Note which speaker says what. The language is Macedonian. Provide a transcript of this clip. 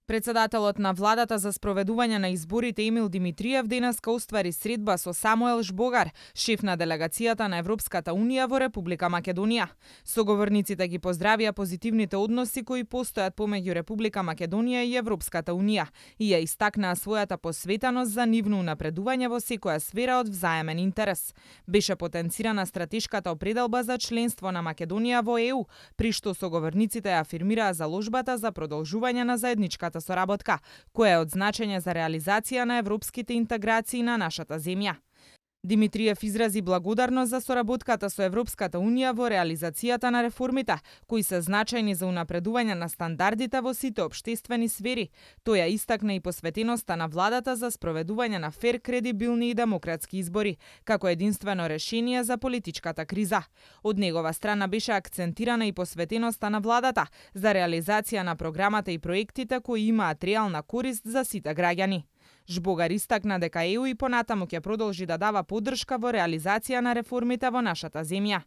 Speaker 1: Председателот на владата за спроведување на изборите Емил Димитриев денеска оствари средба со Самуел Жбогар, шеф на делегацијата на Европската унија во Република Македонија. Соговорниците ги поздравија позитивните односи кои постојат помеѓу Република Македонија и Европската унија и ја истакнаа својата посветеност за нивно унапредување во секоја сфера од взаемен интерес. Беше потенцирана стратешката определба за членство на Македонија во ЕУ, при што соговорниците ја афирмираа заложбата за продолжување на заедничката соработка, која е од значење за реализација на европските интеграции на нашата земја. Димитриев изрази благодарност за соработката со Европската унија во реализацијата на реформите, кои се значајни за унапредување на стандардите во сите општествени сфери. Тој ја истакна и посветеноста на владата за спроведување на фер, кредибилни и демократски избори, како единствено решение за политичката криза. Од негова страна беше акцентирана и посветеноста на владата за реализација на програмата и проектите кои имаат реална корист за сите граѓани. Жбогар истакна дека ЕУ и понатаму ќе продолжи да дава поддршка во реализација на реформите во нашата земја.